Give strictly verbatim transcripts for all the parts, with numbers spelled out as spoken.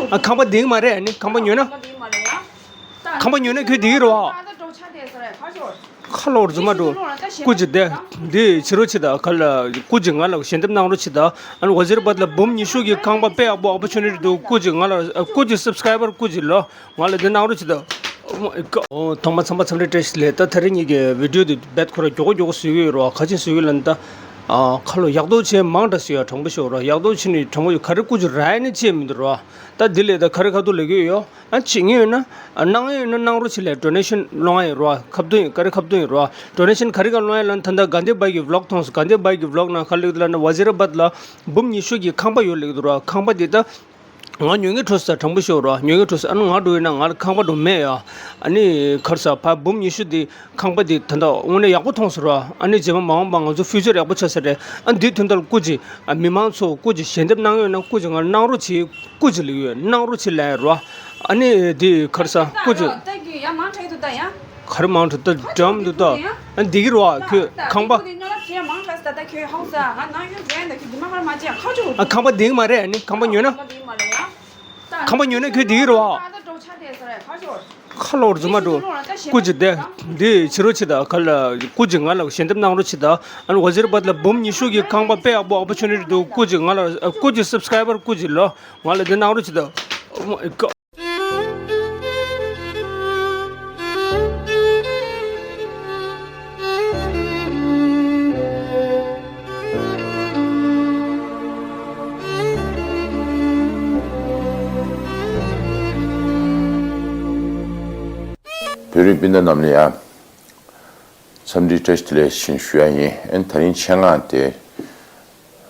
ཨ། ཁང་པ་འདིང་མ་རེད། ཨ་ནི་ཁང་པ་ཉོས་ན། ཁང་པ་ཉོས་ན་ཁྱོད་འདིང་རོགས། ཁ་ལོར་རྫུན་མ་འགྲོ། སྐུ་མཁྱེན་དེ་འདི་བྱེད་རོགས་བྱེད་ད། ག་ལ་སྐུ་མཁྱེན་ང་ལ་ཞལ་འདེབས་གནང་རོགས་བྱེད་ད། ཨ་ནི་ཝ་ཛི་ར་བཱད་ལ་འབུམ་ཉི་ཤུ་གི་ཁང་པ་དཔེ་ཡག་པོ་opportunity་འདུག་སྐུ་མཁྱེན་ང་ལ་སྐུ་མཁྱེན་subscriber་སྐུ་མཁྱེན་ལོ། ང་ལ་འདི་གནང་རོགས་བྱེད་ད། ཨོ་མའི་གོཌ། ཨོ། ཐོག་མ་ཚང་མ་འཚམས་འདྲི་བཀྲ་ཤིས་བདེ་ལེགས། ད་ད་རིང་ངེད་ཀྱི་video་འདི་རྦད་ཁོ་ར་མགྱོགས་པོ་མགྱོགས་པོ་བཟོ་གི་ཡོད་རོགས། ག་ཅིག་བཟོ་གི་ལབ་ན་ད། ཨ། ཁ་ལོ་ཡག་ཐོག་ཆེ་མང་དྲགས་བཟོ་ཡ། དྲང་པོ་ཤོད་རོགས། ཡག་ཐོག་ཆེ་ནི་དྲང་པོ་ཡོད། ག་རེ་སྐུ་མཁྱེན་རག་ནི་ཅི་མི་འདུག་རོགས། ད་འདི་ལས་ད་ག་རེ་ཁ་ཐུག་ལས་ཀྱི་ཡོད། ཨ། བྱེད་ངེས་ཡོད་ན། ཨ། གནང་ཡོད་ན་གནང་རོགས་བྱེད་ལས། donation་སློང་ཡ་ཡིན་རོགས། ཁ་ཐུག་ཡིན། ག་རེ་ཁ་ཐུག་ཡིན་རོགས། donation་ག་རེ་ག་སློང་ཡ་ལབ་ན་ད་ལྟ་གྷན་དྷི་བྷའི་གི་vlog་མཐོང་སོང་། གྷན་དྷི་བྷའི་གི་vlog་ནང་ག་རེ་ལབ་ན་ཝ་ཛི་ར་བཱད་ལ་འབུམ་ཉི་ཤུ་གི་ཁང་པ་ཡོད་ལབ་ཀྱི་འདུག་རོགས། ཁང་པ་འདི་ད། ང་ཉོ་མཁན་འགྲོ་ས་དྲང་པོ་ཤོད་རོགས། ཉོ་མཁན་འགྲོ་ས། ཨ་ནི་ང་འགྲོ་ཡིན་ན་ང་ལ་ཁང་པ་འགྲོ་མེད་ཡ། ཨ་ནི་ག་རེ་ཟ་ཕར་འབུམ་ཉི་ཤུ་འདི་ཁང་པ་འདི་ད་ལྟ་དངོས་གནས་ཡག་པོ་མཐོང་སོང་རོགས། ཨ་ནི་རྗེས་མ་མ་འོངས་པ་ང་ཚོ་future་ཡག་པོ་ཆགས་ས་རེད། ཨ། འདི་དོན་དག་ལ་སྐུ་མཁྱེན། ཨ། མི་མང་ཚོ་སྐུ་མཁྱེན་ཞལ་འདེབས་གནང་ཡོད་ན་སྐུ་མཁྱེན་ང་གནང་རོགས་བྱེད། སྐུ་མཁྱེན་ལབ་ཡོད། གནང་རོགས་བྱེད་ལབ་ཡ་རོགས། ཨ་ནི་འདི་ག་རེ་ཟ་སྐུ་མཁྱེན། ག་རེ་མང་དྲགས་འདུག་ད་ཡ། ག་རེ་མང་དྲགས་འདུག་ད་འགྲམ་འདུག་ད། ཨ། འདི་གི་རོགས་ཁྱོད་ཁང་པ། ཨ། ཁང་པ་འདིང་མ་རེད། ཨ་ནི་ཁང་པ་ཉོས་ན། ཁང་པ་ཉོས་ན་ཁྱོད་འདིང་རོགས། ཁ་ལོར་རྫུན་མ་འགྲོ། སྐུ་མཁྱེན་དེ་འདི་བྱེད་རོགས་བྱེད་ད། ག་ལ་སྐུ་མཁྱེན་ང་ལ་ཞལ་འདེབས་གནང་རོགས་བྱེད་ད། ཨ་ནི་ཝ་ཛི་ར་བཱད་ལ་འབུམ་ཉི་ཤུ་གི་ཁང་པ་དཔེ་ཡག་པོ་opportunity་འདུག་སྐུ་མཁྱེན་ང་ལ། སྐུ་མཁྱེན་subscriber་སྐུ་མཁྱེན་ལོ། ང་ལ་འདི་གནང་རོགས་བྱེད་ད། Oh my God། བོད་རིགས་སྤུན་ཟླ་རྣམས་ལ་ཡང་འཚམས་འདྲི་བཀྲ་ཤིས་བདེ་ལེགས་ཞུ་ཡ་ཡིན། ཨ་ནི་དེ་རིང་ཆེད་མངགས་ཏེ།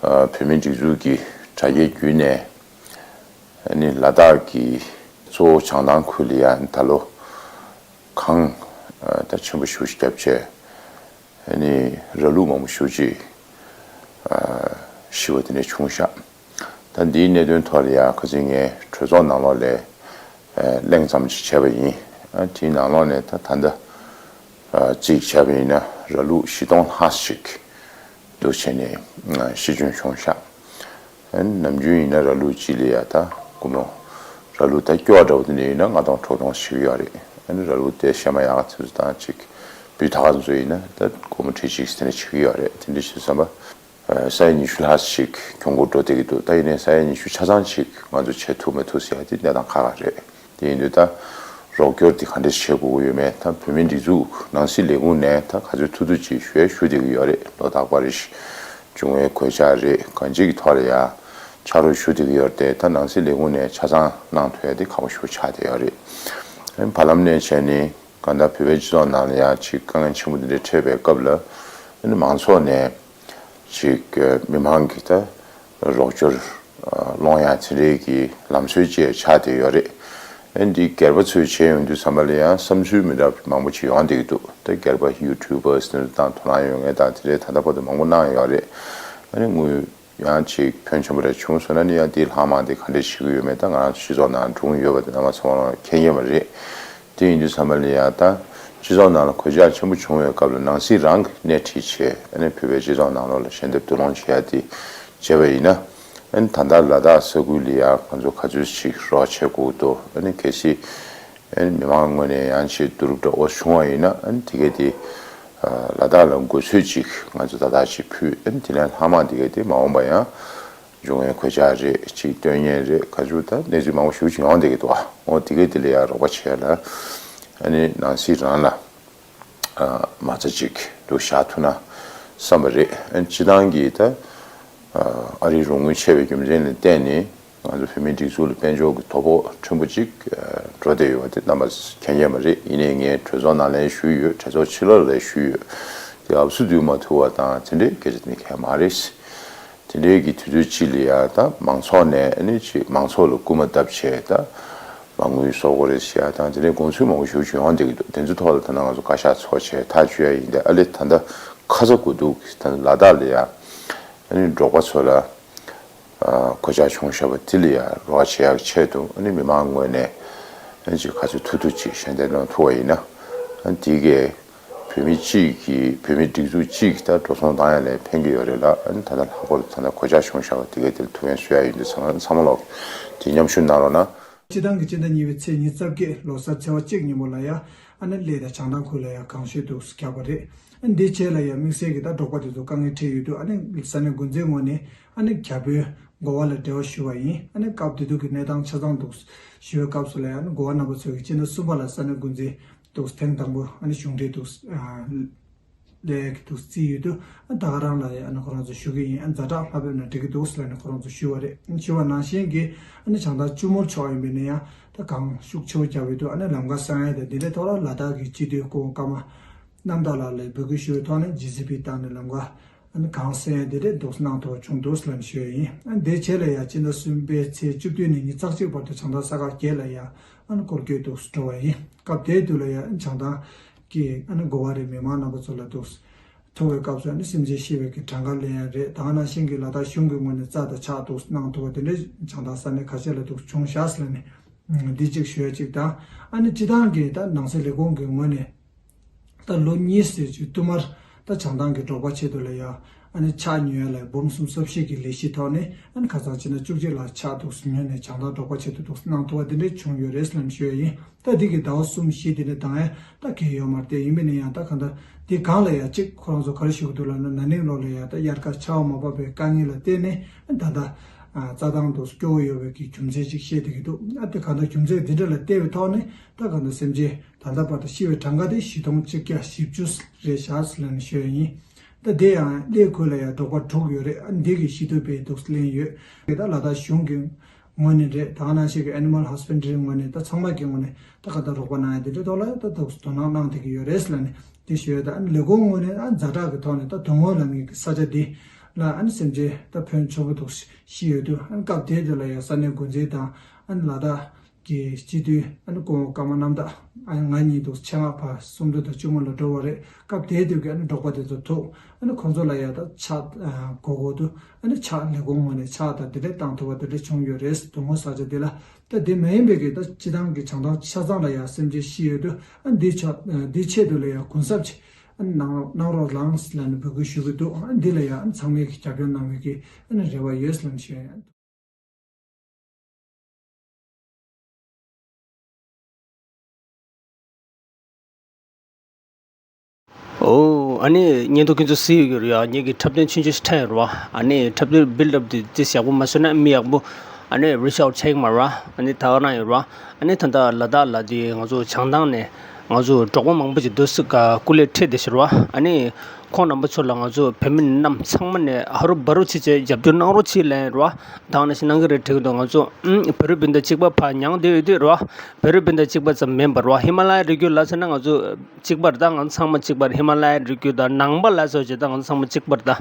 ཨ། བོད་མིའི་སྒྲིག་འཛུགས་ཀྱི་དྲ་རྒྱའི་བརྒྱུད་ནས། ཨ་ནི་ལ་དྭགས་ཀྱི་གཙོ་བོ་བྱང་ཐང་ཁུལ་ལ་ཡང་ད་ལོ་གངས་ད་ཆེན་པོ་ཞེ་པོ་ཞིག་བརྒྱབ་བྱས། ཨ་ནི་ར་ལུག་མང་པོ་ཞེ་པོ་ཅིག་ཨ་ཤི་བ་དེ་འདྲ་བྱུང་ཤག་ད་འདིའི་གནད་དོན་ཐོག་ལ་ཡང་ཁ་སང་ངས་གྲོས་ཚོགས་ནང་ལོགས་ལ་ཨ་གླེང་ཙམ་ཅིག་བྱས་པ་ཡིན། ཨ་དེའི་ནང་ལོགས་ནས་ད་ད་ལྟ་ཨ་གཅིག་བྱས་པ་ཡིན་ན་ར་ལུག་བཞི་སྟོང་ལྷག་ཅིག་འདུག་བྱས་ནས་ཤི་སྐྱོན་བྱུང་ཤག་ཨ་ནི་ནམ་རྒྱུན་ཡིན་ན་ར་ལུག་གཅིག་ལ་ཡ་ད་སྒོར་མོ། ར་ལུག་ད་སྐྱོ་བ་འདྲ་བོ་དེ་འདྲ་ཡིན་ན་ལྔ་སྟོང་དྲུག་སྟོང་ཞིག་ཡོད་རེད། ཨ་ནི་ར་ལུག་དེ་ཤ་མ་ཡག་ཚོད་དང་ཅིག་སྤུས་དག་ཚོ་ཡིན་ན་ད་སྒོར་མོ་ཁྲི་གཅིག་དེ་འདྲ་ཞིག་ཡོད་རེད། དེ་འདྲ་ཞིག་བསམ་པ། ས་ཡ་ཉི་ཤུ་ལྷག་ཞིག་གྱོང་གུན་འགྲོ་བསྡད་ཀྱི་འདུག་ད་ཡིན་ནའི་ས་ཡ་ཉི་ཤུ་ཆ་ཚང་ཞིག་ང་ཚོ་བྱེད་ཐུབ་མ་ཐུབ་ཟེར་ཡ་དེ་གནས་སྟངས་ཁག་ཁག་རེད། དེ་ཡིན་དུས་ད་རོགས་སྐྱོར་དེ་ག་འདྲས་བྱེད་དགོས་ཀྱི་ཡོད་མེད། ད་བོད་མིའི་སྒྲིག་འཛུགས་ནང་སྲིད་ལས་ཁུངས་ནས་ད་ག་ཚོད་ཐུབ་ཐུབ་ཅིག་ཞུ་ཡ་ཞུ་བསྡད་ཀྱི་ཡོད་རེད། ལོ་རྟག་པར་རེ་བཞིན་འབྱུང་བའི་གོད་ཆག་རེད་གང་ཅིའི་ཐོག་ལ་ཡ་ཕྱག་རོགས་ཞུ་བསྡད་ཀྱི་ཡོད་རེད་དེ། ད་ནང་སྲིད་ལས་ཁུངས་ནས་ཆ་ཚང་གནང་ཐུབ་ཡ་དེ་ཁག་པོ་ཞེ་པོ་ཆགས་བསྡད་ཡོད་རེད། བར་ལམ་ནས་བྱས་ནས་གང་ལྟར་བོད་པའི་སྤྱི་ཚོགས་ནང་ལ་ཡ་ཅིག་དཀའ་ངལ་ཆེན་པོ་འདི་འདྲ་འཕྲད་པའི་སྐབས་ལ་ཨ་ནི་མང་ཚོགས་ནས་ཅིག་མི་མང་གི་ད་རོགས་སྐྱོར་སློང་ཡ་དེ་འདྲའི་གི་ལམ་སྲོལ་ཅིག་ཆགས་བསྡད་ཡོད་རེད། ཨ་ནི་འདི་སྒེར་པ་ཚོས་བྱས་ཡོང་དུས་ཙམ་པ་ལ་ཡང་བསམ་ཚུལ་མི་འདྲ་བ་མང་པོ་ཅིག་ཡོང་བསྡད་ཀྱི་འདུག་ད་སྒེར་པ་YouTubers་དེ་ཚོ་དང་དོ་སྣང་ཡོད་མཁན་དང་དེ་འདྲའི་ད་ལྟ་བར་དུ་མང་པོ་གནང་ཡོད་རེད། ཨ་ནི་དངུལ་ཡང་ཅིག་ཕོན་ཆེན་པོ་རེ་བྱུང་སོང་ན་ནི་ཡང་དེའི་ལྷག་མ་དེ་ག་འདྲས་བྱེད་ཀྱི་ཡོད་མེད་ད་ང་རང་ཚོ་སྤྱི་ཚོགས་ནང་སྒྲུང་ཡོད་པ་དེ་རྣམ་པ་ཚང་མ་ལ་མཁྱེན་གྱི་མ་རེད། དེ་ཡིན་དུས་ཙམ་པ་ལ་ཡང་ད་སྤྱི་ཚོགས་ནང་ལ་གོད་ཆག་ཆེན་པོ་བྱུང་བའི་སྐབས་ལ་ནང་སྲིད་རང་གིས་སྣེ་ཁྲིད་བྱས་ཨ་ནི་བོད་པའི་སྤྱི་ཚོགས་ནང་ལོགས་ལ་ཞལ་འདེབས་བསྡུ་སློང་བྱེད་ཡ་དེ་བྱས་པ་ཡིན་ན། ཨ་ནི་ད་ལྟ་ལ་དྭགས་ས་ཁུལ་ལ་ཡང་ང་ཚོ་ག་ཚོད་ཅིག་རོགས་བྱེད་དགོས་འདུག་ཨ་ནི་གལ་སྲིད་ཨ་ནི་མི་མང་ངོས་ནས་ཡང་ཅིག་བསྡུ་རུབ་འདྲ་བོ་བྱུང་བ་ཡིན་ན་ཨ་ནི་དེ་གས་དེ་ལ་དྭགས་ལ་དགོས་ཚོད་ཅིག་ང་ཚོ་ད་ལྟ་ཅིག་ཕུལ། ཨ་ནི་དེ་ལས་ལྷག་མ་དེ་གས་དེ་མ་འོངས་པ་ཡང་འབྱུང་བའི་གོད་ཆག་རེད་ཅིག་སྟོན་ཉེན་རེད་ག་ཚོད་ད་གནས་ཚུལ་མང་པོ་ཞེ་པོ་ཅིག་ཡོང་བསྡད་ཀྱི་འདུག་ཨ་འོ་དེ་གས་དེ་ལ་ཡང་རོགས་པ་བྱས་ལ་ཨ་ནི་ནང་སྲིད་རང་ལ། མ་རྩ་གཅིག་ཏུ་བཞག་ཐུབ་ན་བསམ་པ་རེད། སྤྱི་བཏང་གི་ད་ཨ་རིའི་རོགས་དངུལ་ཆད་པའི་རྒྱུ་མཚན་ལ་བརྟེན་ནས་ང་ཚོ་བོད་མིའི་སྒྲིག་འཛུགས་ལ་དཔལ་འབྱོར་གྱི་དོ་ཕོག་ཕྲན་བུ་གཅིག་འགྲོ་བསྡད་ཡོད་པ་དེ་རྣམ་པ་མཁྱེན་གྱི་མ་རེད། ཡིན་ནའི་ངས་གྲོས་ཚོགས་ནང་ལ་ཞུས་ཡོད། གྲོས་ཚོགས་ཕྱི་ལོགས་ལ་ཞུས་ཡོད། དེ་ཨབ་སུ་བསྡུ་མ་ཐུབ་པ་དང་དེ་འདྲའི་སྐད་ཆ་དེ་གང་ཡང་མ་རེད། དེ་འདྲའི་གི་དུས་ཚོད་གཅིག་ལ་ཡང་ད་མང་ཚོགས་ནས་ཨ་ནི་ཅིག་མང་ཚོགས་ལ་སྐུལ་མ་བཏབ་བྱས་ད་མ་དངུལ་གསོག་དགོས་རེད་ཟེར་ཡ་དང་དེ་འདྲའི་དགོངས་ཚུལ་མང་པོ་ཞེ་པོ་ཅིག་ཡོང་བསྡད་ཀྱི་འདུག་དེ་ཚོའི་ཐོག་ལ་ད་ནང་ང་ཚོ་བཀའ་ཤག་ཚོགས་བྱས་ཐག་གཅོད་ཡ་ཡིན་ད་ཨ་ལེ་ད་ལྟ་ཁ་ཚ་དགོས་འདུག་ད་ལ་དྭགས་ལ་ཡ་ཨ་ནི་འབྲོག་པ་ཚོ་ལ་གོད་ཆག་བྱུང་བཞག་པ་དེ་ལ་ཡ་རོགས་བྱེད་ཡག་ཆེད་དུ་ཨ་ནི་མི་མང་ངོས་ནས་ཨ་ནི་ཅིག་ག་ཚོད་ཐུབ་ཐུབ་ཅིག་ཞལ་འདེབས་གནང་ཐུབ་པ་ཡིན་ན་ཨ་ནི་དེ་གས། བོད་མི་གཅིག་གིས་བོད་མི་སྒྲིག་འཛུགས་གཅིག་གིས་ད་འགྲོ་སོང་བཏང་ཡ་ལ་ཕན་གྱི་ཡོད་རེད་ལ། ཨ་ནི་ད་ལྟ་ལྷག་པར་དུ་ད་ལྟ་གོད་ཆག་བྱུང་བཞག་པ་དེ་གའི་དེར་ཐུགས་ཕན་གསོས་ཡ་ཡིན་དུས་ཚང་མ་ཚང་མ་ལོག་དེ་མཉམ་ཞུགས་གནང་རོགས་གནང་། སྤྱི་བཏང་གི་སྤྱི་ཟླ་གཉིས་པའི་ཚེས་ཉི་ཤུ་རྩ་བརྒྱད་ལོ་གསར་ཚེས་པ་གཅིག་ཉིན་མོ་ལ་ཡ་ཨ་ནི་གླེ་དང་བྱང་ཐང་ཁུལ་ལ་ཡ་གངས་ཤུད་འདུག་བརྒྱབ་པ་རེད། ཨ་ནི་འདིའི་རྗེས་ལ་ཡ་དམིགས་བསལ་གྱི་ད་འབྲོག་པ་དེ་ཚོ་དཀའ་ངལ་འཕྲད་ཡོད་དུས་ཨ་ནི་ས་གནས་འགོ་འཛིན་ངོས་ནས་ཨ་ནི་བརྒྱ་དཔོན་གོ་བ་ལ་འབྲེལ་བ་ཞུས་པ་ཡིན། ཨ་ནི་སྐབས་དེ་དུས་ཀྱི་གནས་སྟངས་ཆ་ཚང་འདུག་ཞུ་བའི་སྐབས་སུ་ལ་ཡ་ཨ་ནི་གོ་བ་རྣམ་པ་ཚོས་ཀྱི་སྤྱི་ཟླ་གསུམ་པ་ལ་ས་གནས་འགོ་འཛིན་འདུག་ཐེངས་དང་པོ་ཨ་ནི་གཞུང་འབྲེལ་འདུག་ཨ། ལས་ཀྱི་འདུག་རྩིས་ཡོད་དུས་ཨ་ད་ག་རང་ལ་ཡང་ཨ་ནི་ཁོ་རང་ཚོ་ཞུ་གི་ཡིན། ཨ་ཛ་དྲག་ལྷག་ཕེབས་ན་འགྲིག་གི་འདུག་ཟེར་ལ་ནི་ཁོ་རང་ཚོ་ཞུ་བ་རེད། ཞུ་བ་ནང་བཞིན་གྱི་ཨ་ནི་བྱང་ཐང་ཆུ་མོར་ཕྱོགས་ཡིན་པས་ན་ཡང་ད་གངས་ཤུགས་ཆེ་བོ་བརྒྱབ་ཡོད་དུས་ཨ་ནི་ལམ་ཁ་གསར་ཡ་དང་དེ་འདྲའི་ཐོག་ལ་ལ་དྭགས་ཀྱི་སྤྱི་འཐུས་སྐུ་ངོ་ཀརྨ་རྣམ་དག་ལགས་ལ་འབོད་སྐུལ་ཞུ་བའི་ཐོག་ནས་ཇེ་སི་བི་བཏང་ནས་ལམ་ཁ་ཨ་ནི་གངས་སེལ་ཡ་དེ་འདྲས་འདུག་གནང་ཐུབ་པ་བྱུང་འདུག་ཟེར་ལ་ནི་ཞུ་ཡ་ཡིན། ཨ་ནི་དེའི་རྗེས་ལ་ཡང་སྤྱི་ཟླ་གསུམ་པའི་ཚེས་བཅུ་བདུན་ནས་ཉི་ཤུ་རྩ་གཅིག་བར་དུ་བྱང་ཐང་ས་ཁག་བརྒྱད་ལ་ཡང་ཨ་ནི་སྐོར་སྐྱོད་འདུག་འགྲོ་བ་ཡིན། སྐབས་དེའི་དུས་ལ་ཡང་བྱང་ཐང་གི་ཨ་ནི་འགོ་བ་རེད། མི་མང་རྣམ་པ་ཚོ་ལ་འདུག་ཐུག་པའི་སྐབས་སུ་ཨ་ནི་སེམས་ཅན་ཤི་བའི་གི་གྲངས་ཀ་ལེན་ཡ་རེད། ད་ག་ནང་བཞིན་གྱི་ལ་དྭགས་གཞུང་གི་ངོས་ནས་རྩྭ་དང་ཆག་འདུག་གནང་ཐུབ་པ་དེ་འདྲའི་བྱང་ཐང་ས་གནས་ཁ་ཤས་ལ་འདུག་བྱུང་བཞག་ཟེར་ནས་འདི་གཅིག་ཞུ་ཡ་གཅིག་དང་། ཨ་ནི་སྤྱི་བཏང་གི་ད་ནང་སྲིད་ལས་ཁུངས་ཀྱི་ངོས་ནས་ད་ལོ་གཉིས་ཟེར་གྱི་བསྟུད་མར་ད་བྱང་ཐང་གི་འབྲོག་པ་ཆེད་དུ་ལ་ཡ་ཨ་ནི་ཆག་ཉོ་ཡ་ལ་འབུམ་གསུམ་སུམ་བཞི་གི་ལས་གཞི་ཐོག་ནས་ཨ་ནི་ཁ་སང་ཕྱི་ཟླ་བཅུ་གཅིག་ལ་ཆག་འདུག་ཉོས་ནས་བྱང་ཐང་འབྲོག་པ་ཆེད་དུ་འདུག་གནང་ཐུབ་པ་དེ་འདྲ་བྱུང་ཡོད་རེད་ལབ་ནས་ཞུ་ཡ་ཡིན། ད་འདི་གི་ཟླ་བ་གསུམ་བཞི་དེ་འདྲ་བཏང་ཡ་ད་གལ་ཡོད་མ་རེད་དེ། ཡིན་པས་ན་ཡང་ད་ག་འདྲ་འདི་གང་ལ་ཡ་གཅིག་ཁོ་རང་ཚོ་ག་རེ་ཞུ་གི་འདུག་ལབ་ན་ན་ནིང་ལོ་ལ་ཡ་ད་དབྱར་ཁ་ཆར་པ་མ་བབས་པའི་དཀའ་ངལ་ལ་བརྟེན་ནས་ད་ལྟ་རྩྭ་ཐང་དུ་སྐྱོ་བོ་ཡོད་པའི་གི་རྒྱུ་མཚན་ཅིག་བཤད་བསྡད་ཀྱི་འདུག་ཨ་དེ་ག་འདྲ་རྒྱུ་མཚན་འདི་འདྲ་ལ་བལྟས་པའི་ཐོག་ནས་ད་ག་འདྲ་སེམས་ཅན་ད་ལྟ་བར་དུ་ཤི་བའི་གྲངས་ཀ་དེ་བཞི་སྟོང་གཅིག་བརྒྱ་བཞི་བཅུ་རེད་བཞག་ཟེར་ལབ་ནས་ཞུ་ཡ་ཡིན། ད་དེ་ཡང་གླེ་ཁུལ་ལ་ཡང་འབྲོག་པ་དྲུག་ཡོད་རེད། ཨ་འདི་གི་ཤི་དུས་པའི་འདུག་ལེན་ཡོད་རེད། ད་ལ་དྭགས་གཞུང་གི་ངོས་ནས་རེད། ད་ག་ནང་བཞིན་གྱི་Animal Husbandry ངོས་ནས་ད་ཚང་མ་གི་ངོས་ནས་ད་ག་ད་རོགས་པ་གནང་ཡ་དེ་འདྲའི་ཐོག་ལ་ད་འདུག་དོ་སྣང་གནང་བསྡད་ཀྱི་ཡོད་རེད་ཟེར་ལབ་ནས་དེ་ཞུ་ཡ། ད་ཨ་ནི་ལས་ཁུངས་ངོས་ནས་ཨ་ཛ་དྲག་གི་ཐོག་ནས་ད་དོན་དངོས་ལ་ངེད་ཀྱི་ས་ཆ་འདི་ལ་ཨ་ནི་སེམས་ཅན་ད་ཕོན་ཆེན་པོ་འདུག་ཤི་ཡོད་དུས་ཨ་ནི་སྐབས་དེ་དུས་ལ་ཡང་ས་གནས་འགོ་འཛིན་དང་ཨ་ནི་ལ་དྭགས་ཀྱི་སྤྱི་འཐུས་ཨ་ནི་སྐུ་ངོ་ཀརྨ་རྣམ་དག་ཨ་ནི་ང་གཉིས་འདུག་ཆེད་མངགས་ཕར་སུམ་མདོ་དང་གཅུང་མོ་ལ་འགྲོ་བ་རེད། སྐབས་དེའི་དུས་ཀྱི་ཨ་ནི་འབྲོག་པ་དེ་ཚོ་ཐུག་ཨ་ནི་ཁོང་ཚོ་ལ་ཡ་ད་ཆག་ཨ་གོ་གོ་དུས་ཨ་ནི་ཆག་ལས་ཁུངས་ངོས་ནས་ཆག་དང་དེ་འདྲས་བཏང་ཐུབ་པ་དེ་འདྲས་བྱུང་ཡོད་རེད། དོན་དངོས་ས་ཆ་དེ་ལ་ད་དེ་མ་ཡིན་པའི་གི་ད་སྤྱི་བཏང་གི་བྱང་ཐང་ཆ་ཚང་ལ་ཡ་སེམས་ཅན་ཤི་ཡོད་དུས་ཨ་ནི་འདི་ཆ་འདི་ཆེད་དུ་ལ་ཡ་གུན་གསབ་ཅིག་ཨ་ནི་གནང་གནང་རོགས་གནང་ལབ་ནས་འབོད་སྐུལ་ཞུ་གི་འདུག་ཨ་ནི་འདི་ལ་ཡ་ཨ་ནི་ཚང་མས་གི་རྒྱབ་སྐྱོར་གནང་བའི་གི་ཨ་ནི་རེ་བ་ཡོད་ལབ་ནས་ཞུ་ཡ་ཡིན། ཨོ། ཨ་ནི་ཉན་ཐོས་ཁྱེད་ཚོ་གཟིགས་ཡོད་ཀྱི་རེད་ཡ། ངེད་ཀྱི་འཁྲབ་སྟོན་ཆུང་ཆུང་ཞིག་འཁྲབ་ཡོད་རེད་བ། ཨ་ནི་འཁྲབ་སྟོན་བིལ་ཌི་ཨབ་དེ་ཏོག་ཙམ་ཡག་པོ་མ་བཟོས་ན་མི་ཡག་པོ་ཨ་ནི་རི་ཆི་ཨའུཊ་བྱེད་ཀྱི་མ་རེད་བ། ཨ་ནི་ད་ག་རང་ཡོད་རེད་བ། ཨ་ནི་ད་ལྟ་ལ་དྭགས་ལ་དེ་ང་ཚོ་བྱང་ཐང་ནས་ང་ཚོ་འབྲོག་པ་མང་པོ་ཞིག་འདུག་སེ་སྐུ་ལས་ཁྲིད་བསྡད་ཤག་རེད་བ། ཨ་ནི་ཁོང་རྣམ་པ་ཚོ་ལ་ང་ཚོ་བོད་མི་རྣམས་ཚང་མ་ནས་ཧ་རུ་བ་རུ་བྱས་བྱས་རྒྱབ་སྐྱོར་གནང་རོགས་བྱེད་ལབ་ཡོད་རེད་བ། ད་ག་ནང་བཞིན་གནང་གི་རེད་དྲན་གྱི་འདུག་ང་ཚོ་ཨུམ་བོད་རིགས་སྤུན་ཟླ་གཅིག་པ་ཕར་མྱངས་བསྡད་ཡོད་དུས་རེད་བ། བོད་རིགས་སྤུན་ཟླ་གཅིག་པ་ཙམ་མིན་པར་བ། ཧི་མ་ལ་ཡའི་རི་རྒྱུད་ལ་ཟེར་ན་ང་ཚོ་གཅིག་པ་རེད། ད་ང་ཚོ་ཚང་མ་གཅིག་པ་རེད། ཧི་མ་ལ་ཡའི་རི་རྒྱུད་དང་ནང་པ་ལ་སོགས་བྱས་ད་ང་ཚོ་ཚང་མ་གཅིག་པ་རེད། ད་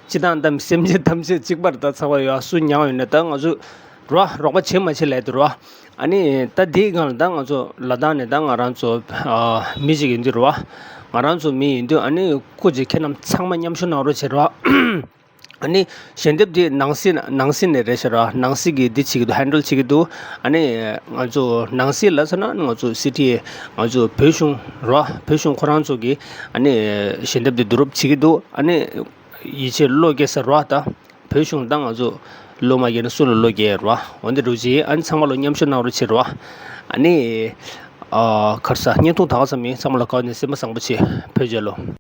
སྤྱི་བཏང་ད་སེམས་ཅན་ཐམས་ཅད་གཅིག་པ་རེད། ད་ཚང་མ་ཡོད་སུ་མྱངས་ཡོད་ན་ད་ང་ཚོ་རོ་རོགས་པ་བྱེད་མ་བྱེད་ལས་དུ་རོ། ཨ་ནི་ད་དེའི་སྒང་ལ་ད་ང་ཚོ་ལ་དྭགས་ནས་ད་ང་རང་ཚོ་ཨ་མི་ཞིག་ཡིན་དུས་རོ། ང་རང་ཚོ་མི་ཡིན་དུས་ཨ་ནི་སྐུ་མཁྱེན་ཁྱེད་རྣམས་ཚང་མ་མཉམ་ཞུགས་གནང་རོགས་བྱེད་རོ། ཨ་ནི་ཞལ་འདེབས་འདི་ནང་སྲིད་ནང་སྲིད་ནས་རེད་ཤག་ར། ནང་སྲིད་ཀྱིས་འདི་བྱེད་ཀྱི་འདུག་ཧན་ཌལ་བྱེད་ཀྱི་འདུག་ཨ་ནི་ང་ཚོ་ནང་སྲིད་ལ་ཟེར་ན་ང་ཚོ་སི་ཊི་ཨེ་ང་ཚོ་བོད་གཞུང་ར། བོད་གཞུང་ཁོ་རང་ཚོ་གིས་ཨ་ནི་ཞལ་འདེབས་འདི་བསྡུ་རུབ་བྱེད་ཀྱི་འདུག་ཨ་ནི་ཡིད་ཆེས་བློ་སྐྱེ་ས་ར། ད་བོད་གཞུང་དང་ང་ཚོ་བློ་མ་སྐྱེས་ན་སུ་ལ་བློ་སྐྱེ་ར། འོ་འདི་འདྲ་བྱེད། ཨ་ནི་ཚང་མ་ལ་མཉམ་ཞུགས་གནང་རོགས་བྱེད་ར། ཨ་ནི་ཨ་ཁར་ས་བརྙན་ཐུང་ད་ག་ཙམ་ཡིན། ཚང་མ་ལ་དགའ་བ་ནས་སེམས་པ་བཟང་པོ་བྱེད། བོད་རྒྱལ་ལོ།